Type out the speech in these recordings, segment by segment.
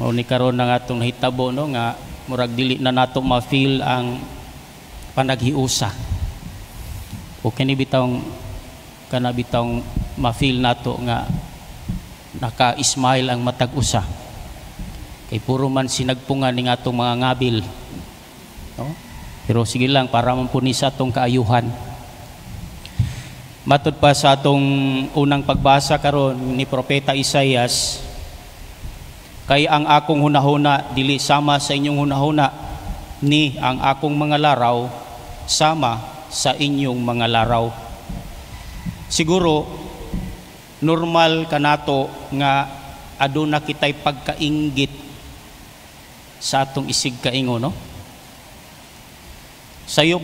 Mao ni karon ang atong nahitabo, no, nga murag dili na nato ma-feel ang panaghiusa. O kini bitawng kana bitawng ma-feel nato nga naka-smile ang matag usa. Kay puro man sinagpungan ning atong mga ngabil. No? Pero sige lang, para man po ni sa atong kaayuhan. Matud pa sa atong unang pagbasa karon ni Propeta Isaias, kay ang akong hunahuna dili sama sa inyong hunahuna, ni ang akong mga laraw sama sa inyong mga laraw. Siguro normal kanato nga aduna kitay pagkainggit sa atong isig kaingon, no? Sayop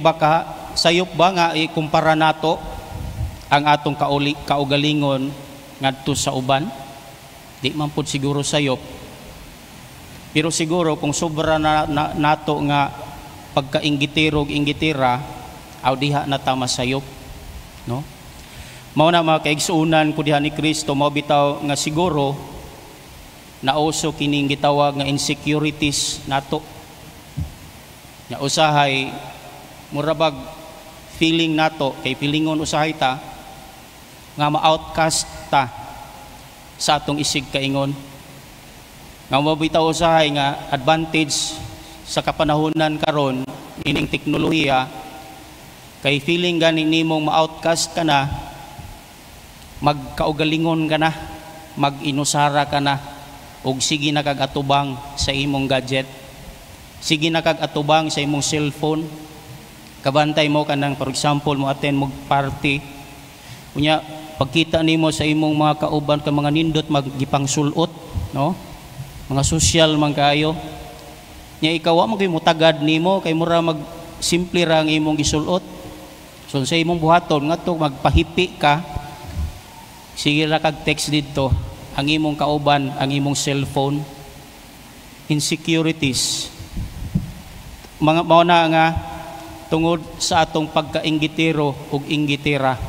ba nga ikumpara nato ang atong kaugalingon ngadto sa uban? Di man pud siguro sayop. Pero siguro kung sobra na nato nga pagkainggitiro og inggitira, aw diha na ta masayop, no? Mao na, mga kaigsuonan ko diha ni Kristo, mao bitaw nga siguro nauso kining gitawag nga insecurities nato. Nga usahay murabag feeling nato, kay feelingon usahay ta nga ma-outcast ta sa atong isig kaingon. Nga mabitaw usahay nga advantage sa kapanahonan karon ining teknolohiya, kay feeling gani nimong ma-outcast ka na, magkaugalingon ka na, mag-inusara ka na, ug sige na kag atubang sa imong gadget, sige na kag atubang sa imong cellphone. Kabantay mo kanang, for example, mo attend mo party, unya pagkita nimo sa imong mga kauban ka mga nindot maggipangsulot, no? Mga social man kaayo. Nya ikaw wa man kay mutagad nimo kay mura mag simple ra ang imong gisulot. So sa imong buhaton ngadto magpahipi ka, sige ra kag text didto ang imong kauban, ang imong cellphone. Insecurities. Mga mao na nga tungod sa atong pagkainggitero ug inggitera,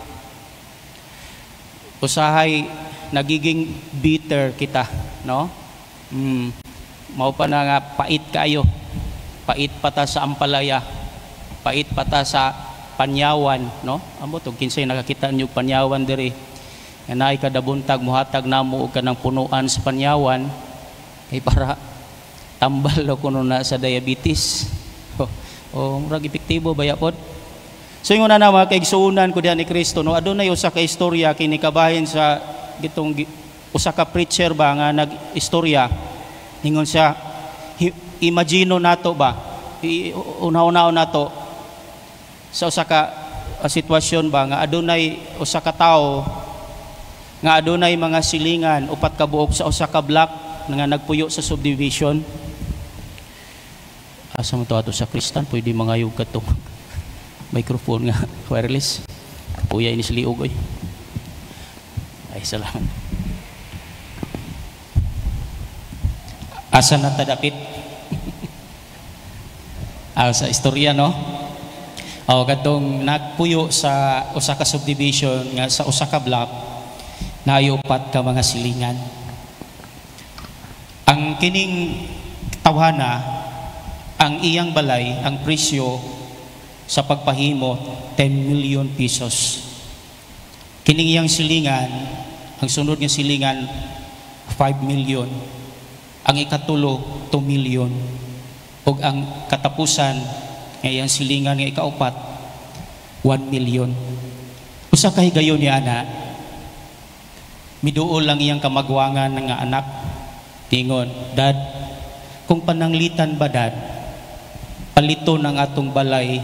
usahay nagiging bitter kita, no? Mao pa na nga pait kaayo. Pait pa ta sa ampalaya. Pait pa ta sa panyawan, no? Ambot og kinsay nakakita niyo panyawan diri. Nga naay kada buntag muhatag namo og kanang punuan sa panyawan kay para tambal kuno na sa diabetes. O murag epektibo baya pod. So ingon na, mga kaigsuonan ko diha ni Kristo, no, adunay usa ka istorya kini kabahin sa gitong usa ka preacher ba nga nag-istorya. Ingon siya, imagino nato ba, una-una nato sa usa ka sitwasyon ba nga adunay usa ka tawo nga adunay mga silingan, upat ka buok, sa usa ka block nga nagpuyo sa subdivision. Asa mo to ato sa Kristan, pwede mangayog kadtong microphone nga wireless. Puya ini liog oy. Ay, salamat. Asa na ta dapit? Ah, sa istorya, no? O kadtong nagpuyo sa usa ka subdivision nga sa usa ka block naay upat ka mga silingan. Ang kining tawhana, ang iyang balay, ang presyo sa pagpahimo 10 million pesos. Kining iyang silingan, ang sunod nga silingan 5 million, ang ikatulo 2 million, ug ang katapusan nga iyang silingan nga ikaupat 1 million. Usa ka higayon ni ana, miduol lang iyang kamagwangan nga anak. Tingon, "Dad, kung pananglitan ba, Dad, paliton ang atong balay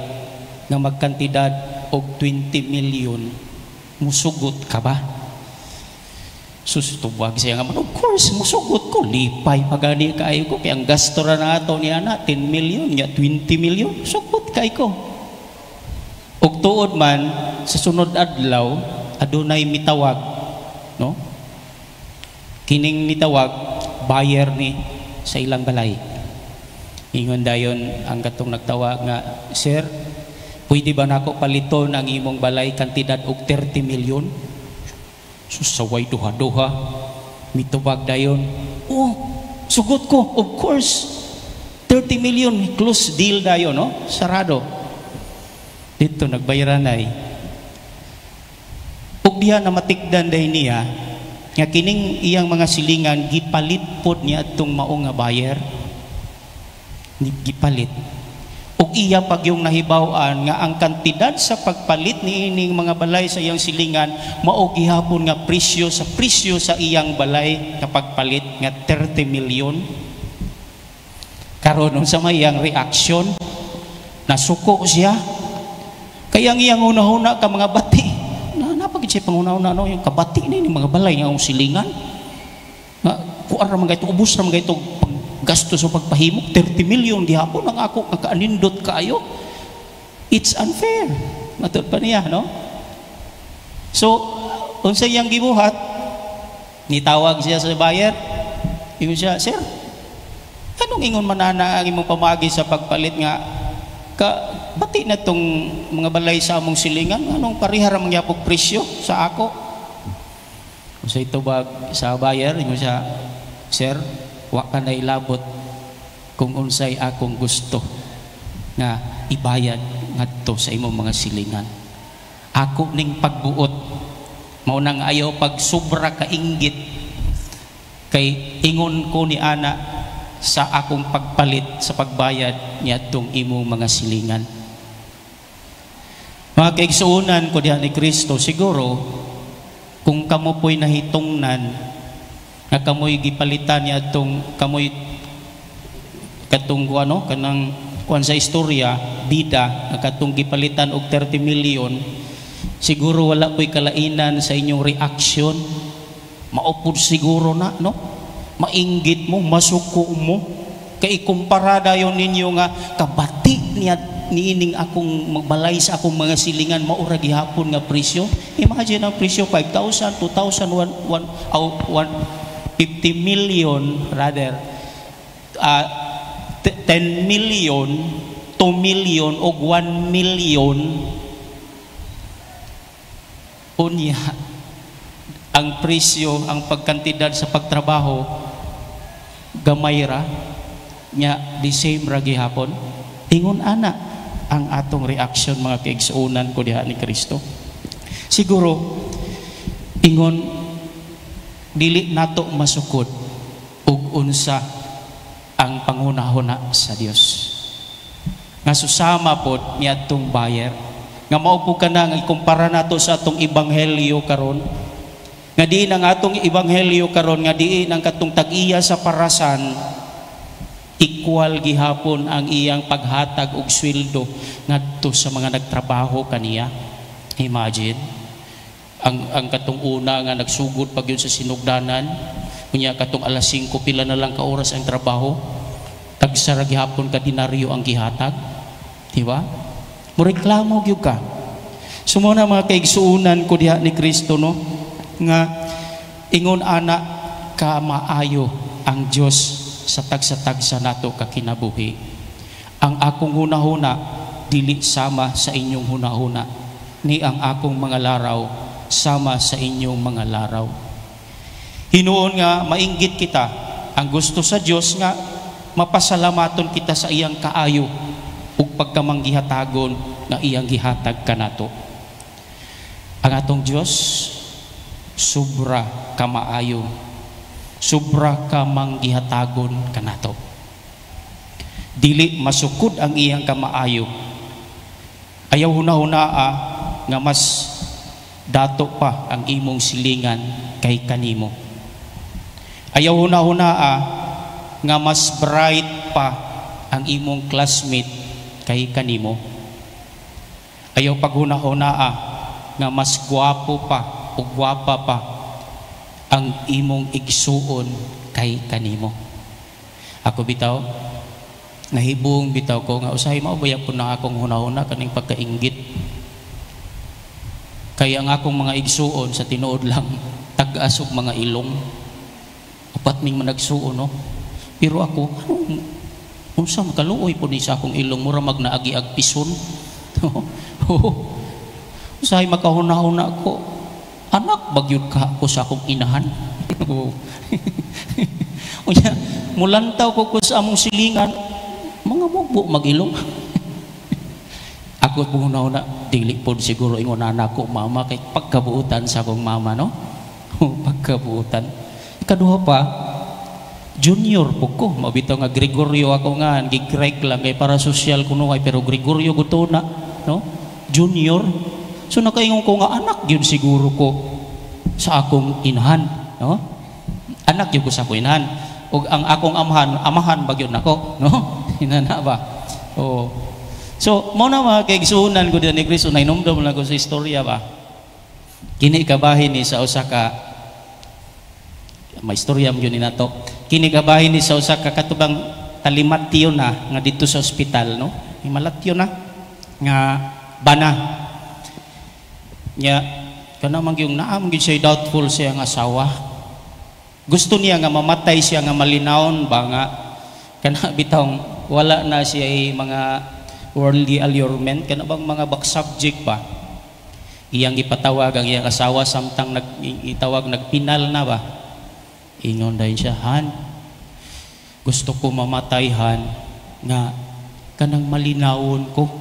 nga magkantidad og 20 million, musugot ka ba?" Sus, tubag siya nga, "Of course, musugot ko. Lipay magani kaayo ko. Kaya ang gasto ra na ato ni ana, 10 million, nya 20 million, sugot kay ko." Ug tuod man, sa sunod adlaw, adunay mitawag, no? Kining nitawag, buyer ni sa ilang balay. Ingon dayon ang katong nagtawag nga, "Sir, pwede ba nako paliton ang imong balay kantidad og 30 million?" Susaway duha-duha. Mitubag dayon, "Oh, Sugot ko, of course. 30 million, close deal dayon, no? Sarado. Dito, nagbayaranay. Ug diha na matikdan dayon niya, nga kining iyang mga silingan, gipalit pod niya atong mao nga buyer. Gipalit. Ug iya pag yung nahibaw-an nga ang kantidad sa pagpalit ni ining mga balay sa iyang silingan mao gihapon nga presyo sa iyang balay nga pagpalit nga 30 million. Karon, unsa may iyang reaction? Nasuko siya. Kaya ang iyang hunahuna ka mga bati. Na napagid siya panghuna-huna, no, yung kabati ni mga balay nga akong silingan. Nga kuan ra man ito, ubos ra man ito gasto sa pagpahimok, 30 million gihapon ang ako nga kaanindot kaayo. It's unfair. Matud pa niya, no? So, unsa iyang gibuhat? Nitawag siya sa buyer. Ingon siya, "Sir, anong ingon man ana ang imong pamagi sa pagpalit nga ka bati na tong mga balay sa among silingan, anong pareha ra mangyapog presyo sa ako?" Sa itubag sa buyer, ingon siya, "Sir, wa ka na ilabot kung unsay akong gusto nga ibayad ngadto sa imong mga silingan. Ako ning pagbuot." Mao nang ayaw pag sobra ka inggit, kay ingon ko ni ana sa akong pagpalit sa pagbayad niadtong imong mga silingan. Mga kaigsuonan ko diha ni Kristo, siguro kung kamo po'y nahitungnan nga kamoy gipalitan niadtong kamoy katong ano kanang kuan sa istorya bida nga katong gipalitan og 30 million, siguro wala po'y kalainan sa inyong reaction. Maupod siguro na, no? Mainggit mo, masuko mo, kay ikumpara dayon ninyo nga kabati niya niining akong magbalay sa akong mga silingan, maura gihapon nga presyo. Imagine ang presyo 5,000, 2,000, 1, 1, oh, 1, 50 million rather, 10 million, 2 million og 1 million. Unya ang presyo, ang pagkantidad sa pagtrabaho gamay ra nya, the same ra gihapon. Ingon ana ang atong reaction, mga kaigsuonan ko diha ni Kristo. Siguro ingon dili nato masukod ug unsa ang panghunahuna sa Dios nga susama pod niadtong buyer nga mao po ka na nga ikumpara nato sa atong ebanghelyo karon, nga diin ang atong ebanghelyo karon nga diin ang katong tag-iya sa parasan, equal gihapon ang iyang paghatag og sweldo ngadto sa mga nagtrabaho kaniya. Imagine ang katong una nga nagsugod pag yun sa sinugdanan, unya katong alas 5 pila na lang ka oras ang trabaho, tagsa ra gihapon ka dinaryo ang gihatag, di ba? Moreklamo gyud ka. So mo na, mga kaigsuonan ko diha ni Kristo, no, nga ingon ana ka maayo ang Dios sa tagsa-tagsa nato ka kinabuhi. Ang akong hunahuna dili sama sa inyong hunahuna, ni ang akong mga laraw sama sa inyong mga laraw. Hinuon nga mainggit kita, ang gusto sa Dios nga mapasalamaton kita sa iyang kaayo ug pagkamanggihatagon nga iyang gihatag kanato. Ang atong Dios sobra kamaayo, sobra ka manggihatagon kanato. Dili masukod ang iyang kamaayo. Ayaw hunahunaa nga mas dato pa ang imong silingan kay kanimo. Ayaw hunahunaa nga mas bright pa ang imong classmate kay kanimo. Ayaw paghunahunaa nga mas gwapo pa o gwapa pa ang imong igsuon kay kanimo. Ako bitaw, nahibong bitaw ko nga usahay mao baya po na akong hunahuna kaning pagkainggit. Kaya ang akong mga igsuon sa tinuod lang tag-as og mga ilong. Upat ming managsuon, no? Pero ako, anong unsa makaluoy po ni sa akong ilong, mura magnaagi ag pison. Usahay makahuna-huna ko, anak bagyod ka ako sa akong inahan. Unya, Mulantaw ko sa among silingan, mga mugbo magilong. Ako pong una, dili po siguro ingon anak ko mama kay pagkabuutan sa akong mama, no? Pagkabuutan. Ikaduha pa, junior po ko. Mabitaw nga Gregorio ako nga, gi-Greg lang kay para social kuno kay pero Gregorio guto na, no? Junior. So nakaingon ko nga anak yun siguro ko sa akong inahan, no? Anak yun ko sa akong inahan. Ug ang akong amahan, amahan ba gyud nako, no? Inana ba? Oh. So, mao na mga kaigsuonan ko ni Kristo, nainomdom lang ko sa istorya ba. Kini kabahin ni sa usa ka may istorya mo yun ni nato. Kini kabahin ni sa usa ka katubang talimatyo na nga dito sa ospital, no? Himalatyo na nga bana. Nya kana man gyud naa man gyud siya doubtful siya nga asawa. Gusto niya nga mamatay siya nga malinawon ba nga kana bitong wala na siya mga worldly allurement, kana bang mga back subject ba. Iyang ipatawag ang iyang asawa samtang nag itawag nagpinal na ba. Ingon dayon siya, "Han, gusto ko mamatay, Han, nga kanang malinawon ko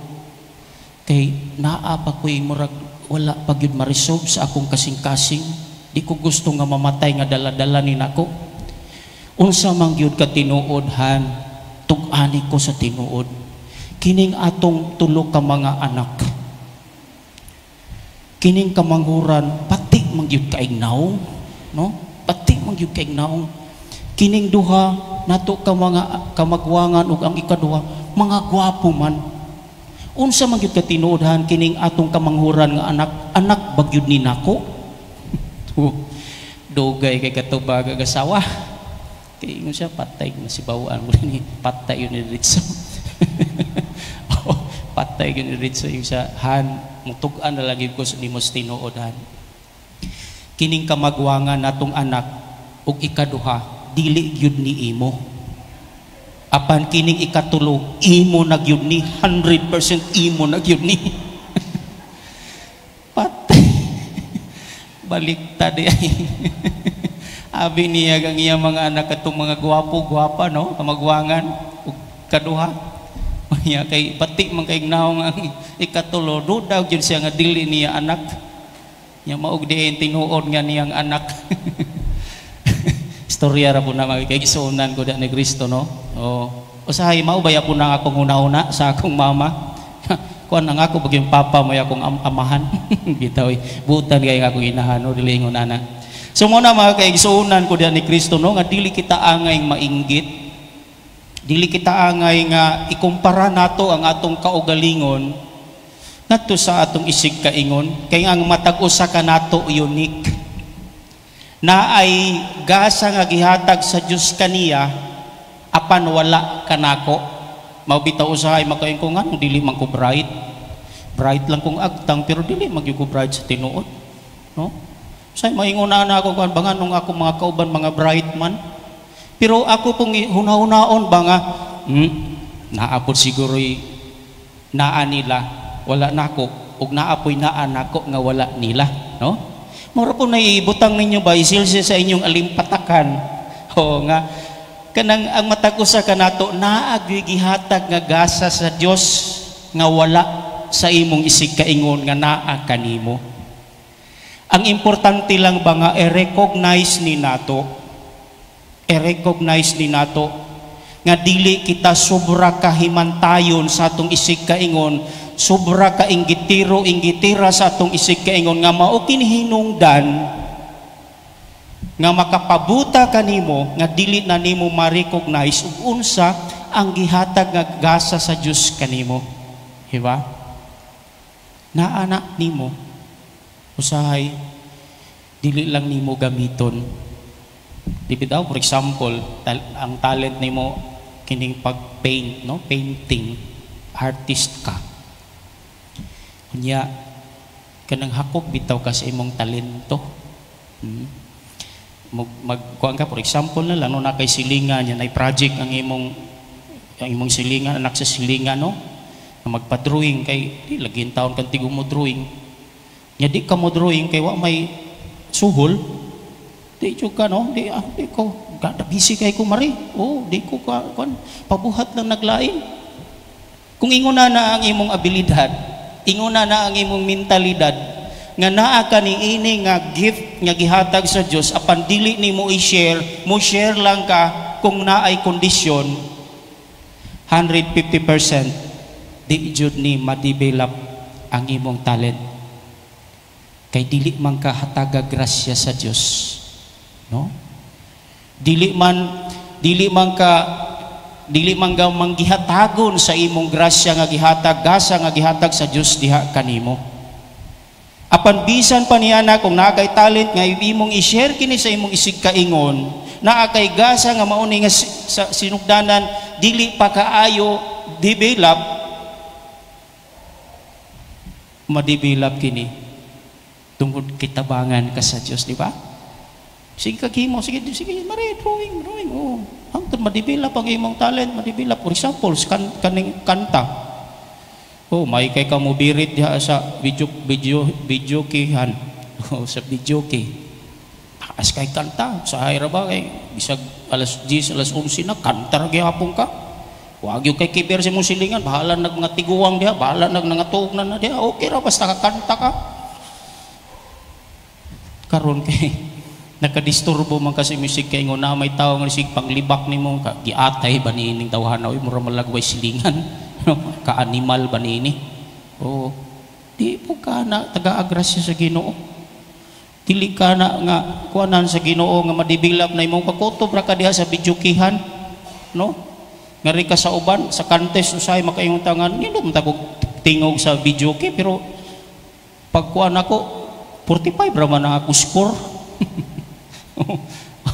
kay naa pa ko'y murag wala pa gyud ma-resolve sa akong kasing-kasing. Di ko gusto nga mamatay nga dala-dala ni nako. Unsa man gyud ka tinuod, Han, tug-ani ko sa tinuod. Kining atong tulo ka mga anak, kining kamanghuran pati man gyud kaig naong, no? Pati man gyud kaig naong. Kining duha nato ka mga kamagwangan ug ang ikaduha mga gwapo man. Unsa man gyud ka tinuod, Han, kining atong kamanghuran nga anak, anak ba gyud ni nako?" Dugay kay katubag ang asawa. Kay ingon siya, patay na si bawaan mo ni, patay yun ni Ritso. Oh, patay yun ni Ritso. Yung siya, "Han, mutug-an na lagi ko sa nimo sa tinuod, Han. Kining kamagwangan natong anak ug ikaduha, dili gyud ni imo. Apan kining ikatulo, imo na gyud ni, 100% imo na gyud ni." Patay. Baliktad ay. Abi niya ang iya mga anak katong mga gwapo, gwapa, no? Kamagwangan ug kaduha. Unya kay bati man kay naong ang ikatulo, duda gyud siya nga dili niya anak. Nya maog di tinuod nga niyang anak. Istorya ra po na mga kaigsuonan ko da ni Kristo, no? O, usahay mao baya po na akong una-una sa akong mama. Kuan ang ako baging papa mo akong amahan. Bitaw butan kay akong inahan, no, dili ingon ana. So mo na mga kaigsuonan ko da ni Kristo, no, nga dili kita angay mainggit. Dili kita angay nga ikumpara nato ang atong kaugalingon ngadto sa atong isig kaingon, kay ang matag usa ka nato unique. Na ay gasa nga gihatag sa Dios kaniya apan wala kanako. Mao bitaw usahay makaingon ko nga dili man ko bright. Bright lang kong agtang pero dili man gyud ko bright sa tinuod, no? Say maingon na ako kan ba nganong ako mga kauban mga bright man. Pero ako pong hunahunahon ba nga naapod siguro naa nila wala nako ug naapoy naa nako nga wala nila, no? Mura po naibutang ninyo ba isilsi sa inyong alimpatakan. O nga kanang ang matag usa kanato naa gyud gihatag nga gasa sa Dios nga wala sa imong isig kaingon nga naa kanimo. Ang importante lang ba nga i-recognize ni nato, i-recognize ni nato nga dili kita sobra kahimantayon sa atong isig kaingon, sobra ka inggitiro, inggitira sa atong isig kaingon nga mao kinihinungdan nga makapabuta kanimo nga dili na nimo ma-recognize ug unsa ang gihatag nga gasa sa Dios kanimo. Diba? Naa na nimo. Usahay dili lang nimo gamiton. Di bitaw, for example, ang talent nimo kining pag-paint, no? Painting, artist ka. Unya kanang hakog bitaw ka sa imong talento. Mag kuan ka, for example na lang, no, na kay silingan yan ay project ang imong silingan, anak sa silingan, no, nga magpa-drawing kay di lagi taon kang tigo mo drawing. Nya di ka mo drawing kay wa may suhol. Di jud ka, no, di ko Kada busy kay ko, mari. Oh, di ko ka kwan, pabuhat lang naglain. Kung inguna na ang imong abilidad, inguna na ang imong mentalidad nga naa ka ni ini nga gift nga gihatag sa Dios, apan dili nimo i-share, mo share lang ka kung naay kondisyon, 150% di jud ni ma-develop ang imong talent kay dili man ka hataga grasya sa Dios, no? Dili man ka manggihatagon sa imong grasya nga gihatag, gasa nga gihatag sa Dios diha kanimo. Apan bisan pa niya na kung naa kay talent nga imong i-share kini sa imong isig kaingon, naa kay gasa nga mauni nga sa sinugdanan dili pa kaayo develop, ma-develop kini tungod kitabangan ka sa Dios, di ba? Sige kag himo, sige, sige, mare, drawing, drawing, oh. Hangtod ma-develop ang imong talent, ma-develop. For example, kaning kanta. Oh, may kay ka mo birit diha sa video video video kihan. Oh, sa video key. Taas kay kanta, sa ra ba kay bisag alas 10, alas 11 na kanta ra gihapon ka. Wag yung kay kiber sa imong silingan, bahala nag mga tiguang diha, bahala nag nangatuog na na diha. Okay ra basta kakanta ka. Karon kay nakadisturbo man kasi music kay na may tao nga sig panglibak nimo ka, giatay ba niining tawhana, oy, mura malagway silingan, ka animal ba niini? Oh, di po ka na taga-agrasya sa Ginoo, dili ka na nga kuanan sa Ginoo nga ma-develop na imong kakutob ra ka diha sa bidyukihan, no? Ngari ka sa uban sa contest, usay makaingon tangan nindot man kog tingog sa videoke, pero pag kuan ako 45 ra man ang akong score.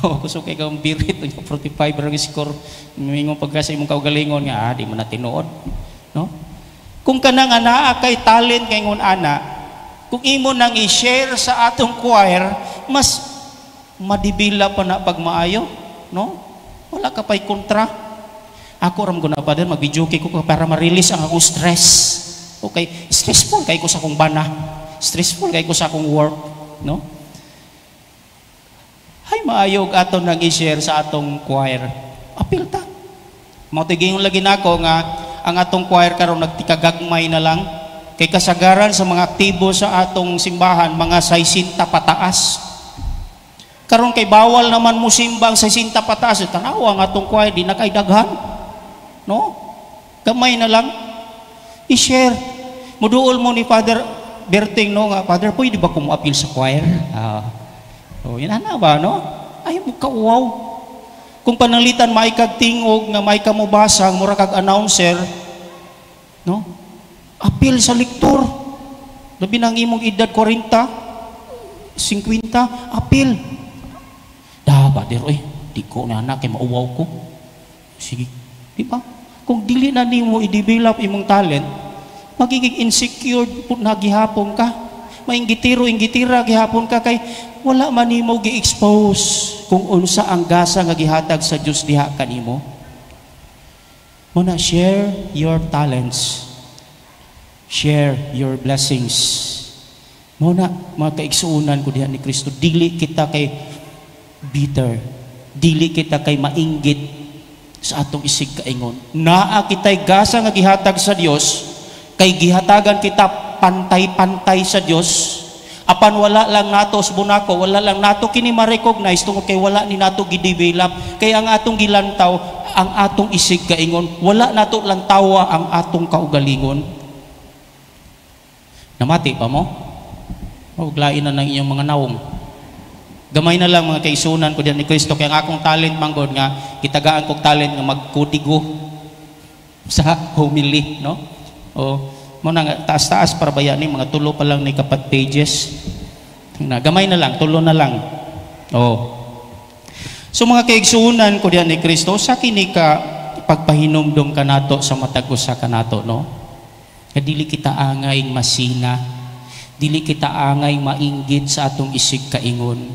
Oh, kusog kay kang birit, 45 ra ang score. Mingon pagka sa imong kaugalingon nga di man na tinuod, no? Kung kanang anaa kay talent kay ngon ana, kung imo nang i-share sa atong choir, mas madibila pa na pagmaayo, no? Wala ka pa'y kontra. Ako ram ko na pa din, mag-video ko para ma-release ang akong stress. Okay, stressful kay ko sa akong bana. Stressful kay ko sa akong work, no? Hay maayog ato nang i-share sa atong choir. Apil ta. Mao lagi nako nga ang atong choir karon nagtikagagmay na lang kay kasagaran sa mga aktibo sa atong simbahan mga 60 pataas. Karon kay bawal naman mo simbang 60 pataas, tanawa ang atong choir di na kay daghan. No? Gamay na lang i-share. Muduol mo ni Father Berting, no, nga Father, pwede ba ko mo-appeal sa choir? Oh, yun ana ba, no? Ay mo ka wow. Kung pananglitan may kag tingog nga may ka mobasang mura kag announcer, no? Apil sa lektor. Labi nang imong edad 40, 50, apil. Da, Father, oy, di ko na anak kay mauwaw ko. Sige, di ba? Kung dili na nimo i-develop imong talent, magiging insecure pud na gihapon ka. Mainggitiro, inggitira gihapon ka kay wala man nimo gi-expose kung unsa ang gasa nga gihatag sa Dios diha kanimo. Muna, share your talents. Share your blessings. Muna, mga kaigsuonan ko diha ni Kristo, dili kita kay bitter, dili kita kay mainggit sa atong isig kaingon. Naa kitay gasa nga gihatag sa Dios, kay gihatagan kita pantay-pantay sa Dios. Apan wala lang nato sa bunako, wala lang nato kini ma-recognize tungod kay wala ni nato gi-develop. Kay ang atong gilantaw, ang atong isig kaingon, wala nato lantawa ang atong kaugalingon. Namati pa mo? Huwag lain na ng inyong mga nawong. Gamay na lang mga kaisunan ko diyan ni Kristo, kay ang akong talent manggod nga gitagaan kog talent nga magkudigo sa homily, no? O mo na nga taas-taas para baya ni mga tulo pa lang ni kapat pages. Na gamay na lang, tulo na lang. Oh. So mga kaigsuonan ko diyan ni Kristo, sa kini ka pagpahinumdom kanato sa matag usa kanato, no? Nga dili kita angay masina, dili kita angay mainggit sa atong isig kaingon.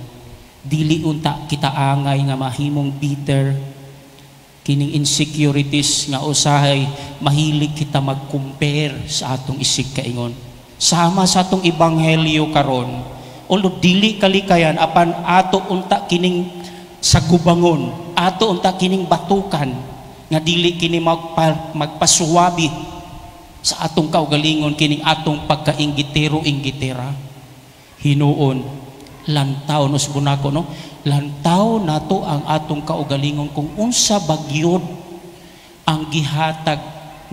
Dili unta kita angay nga mahimong bitter, kining insecurities nga usahay mahilig kita mag-compare sa atong isig kaingon. Sama sa atong ebanghelyo karon, although dili kalikayan apan ato unta kining sagubangon. ato unta kining batukan nga dili kini magpasuwabi sa atong kaugalingon kining atong pagkainggitero inggitera. Hinuon lantaw no bunako, no, lantaw nato ang atong kaugalingon kung unsa bagyod ang gihatag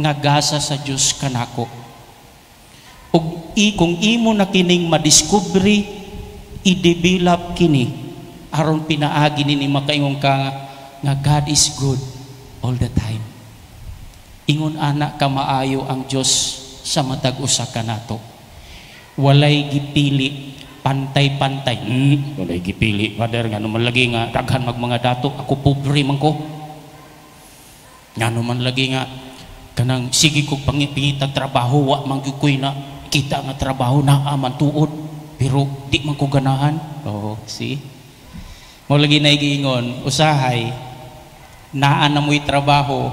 nga gasa sa Dios kanako. Ug kung imo na kining madiskubre, i-develop kini aron pinaagi nini makaingon ka nga God is good all the time. Ingon ana ka maayo ang Dios sa matag usa kanato. Walay gipili, pantay-pantay. Walay gipili, Father, ngano man lagi nga daghan mag mga dato, ako pobre man ko. Ngano man lagi nga kanang sige kog pangipingitag trabaho, wa man gyud koy na kita nga trabaho, naa man tuod pero di man ko ganahan. Oh, see? Mo lagi na giingon, usahay naa na mo'y trabaho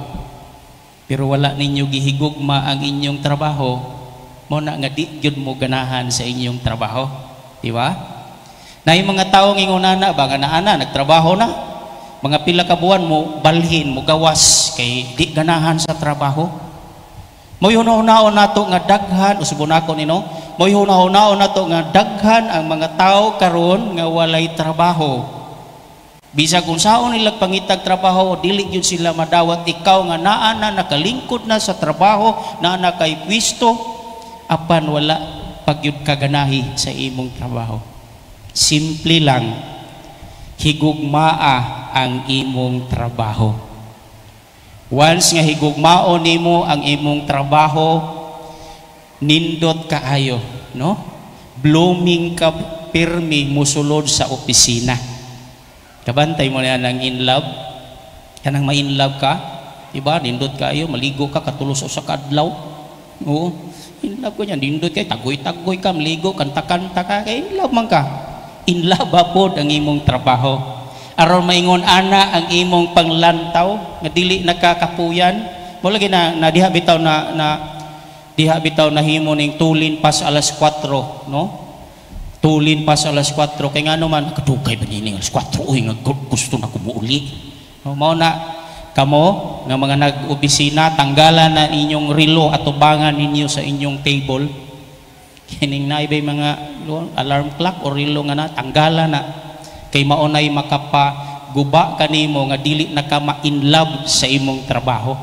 pero wala ninyo gihigugma ang inyong trabaho, mo na nga di gyud mo ganahan sa inyong trabaho, di ba? Na yung mga tawo ngingon ana ba nga naa na nagtrabaho na mga pila ka buwan, mo balhin, mo gawas kay di ganahan sa trabaho. Mo'y hunahunaon nato nga daghan, usbon ako nino, mo'y hunahunaon nato nga daghan ang mga tao karon nga walay trabaho. Bisag unsaon nila pangitag trabaho, dili gyud sila madawat. Ikaw nga naa na, nakalingkod na sa trabaho, naa na kay pwisto, apan wala pagyud kaganahi sa imong trabaho. Simple lang, higugmaa ang imong trabaho. Once nga higugmaon nimo ang imong trabaho, nindot kaayo, no? Blooming ka pirmi musulod sa opisina. Kabantay mo na ng in love. Kanang ma-in love ka, diba? Nindot kaayo, maligo ka, katulos sa kadlaw. Oo. In love ko niya, nindot kay tagoy-tagoy ka, maligo, kanta-kanta ka, kay in love man ka. In love pod ang imong trabaho. Aron maingon ana ang imong panglantaw nga dili nakakapuyan. Mo lagi na, na diha bitaw na, na diha bitaw nahimo ning tulin pas alas 4, no? Tulin pas alas 4 kay ngano man kadugay ba nining alas 4, uy, nga gusto na ko muuli. No, mao na kamo nga mga nag-opisina, tanggalan na inyong relo atubangan ninyo sa inyong table. Kining naibay mga alarm clock o relo nga na tanggalan na kay maunay makapaguba kanimo nga dili na ka ma-in love sa imong trabaho.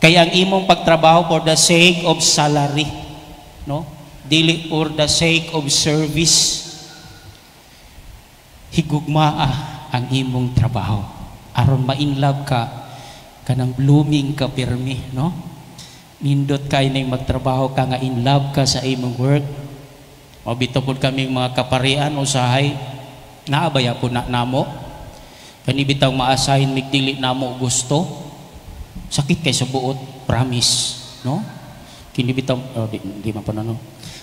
Kay ang imong pagtrabaho for the sake of salary, no? Dili for the sake of service. Higugmaa ang imong trabaho aron ma-in love ka, kanang blooming ka pirmi, no? Nindot kay ning magtrabaho ka nga in love ka sa imong work. Mabito pod kaming mga kaparian, usahay naabaya po na namo kani bitang ma-assign mig dili namo gusto, sakit kay sa buot, promise, no? Kini bitang, oh, di man pa na, no?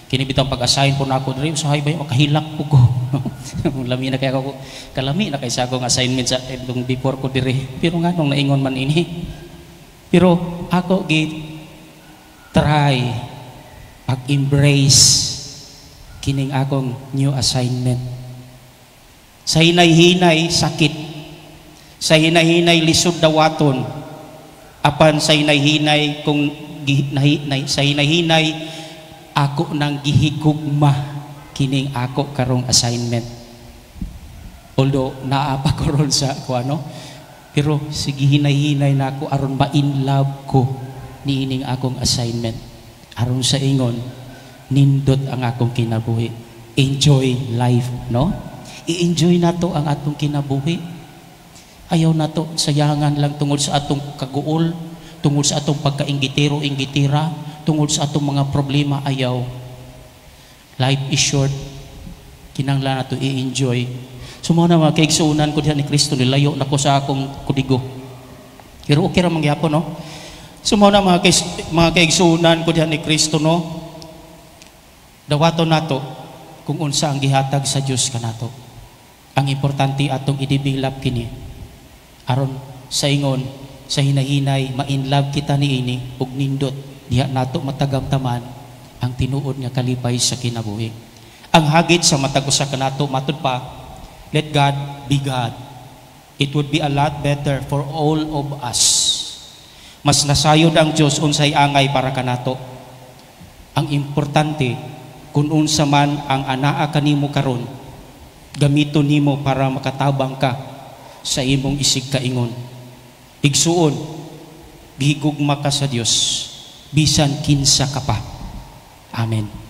Kini bitang pag-assign po nako diri, usahay ba makahilak po ko. Lami na kay ako, kalami na kay sa akong assignment sa itong before ko diri, pero nganong naingon man ini, pero ako gi try pag-embrace kining akong new assignment. Sa hinay-hinay sakit, sa hinay-hinay lisod dawaton, apan sa hinay-hinay kung sa hinay-hinay ako nang gihigugma kining ako karong assignment. Although naa pa ko ron sa kuano, pero sige hinay-hinay na ako aron ma-in love ko niining akong assignment. Aron sa ingon nindot ang akong kinabuhi. Enjoy life, no? I-enjoy nato ang atong kinabuhi. Ayaw nato sayangan lang tungod sa atong kaguol, tungod sa atong pagkainggitero, inggitira, tungod sa atong mga problema, ayaw. Life is short. Kinanglan nato i-enjoy. So mao na mga kaigsuonan ko diha ni Kristo, nilayo na ko sa akong kudigo. Pero okay ra man gyapon, no? So mao na mga kaigsuonan ko diha ni Kristo, no? Dawaton nato kung unsa ang gihatag sa Dios kanato. Ang importante atong i-develop kini aron sa ingon sa hinahinay ma-in love kita niini ug nindot diha nato matagamtaman ang tinuod nga kalipay sa kinabuhi. Ang hagit sa matag usa kanato matud pa, let God be God It would be a lot better for all of us. Mas nasayod ang Dios unsay angay para kanato. Ang importante, kung unsa man ang anaa kanimo karon, gamiton nimo para makatabang ka sa imong isig kaingon. Igsuon, gihigugma ka sa Dios bisan kinsa ka pa. Amen.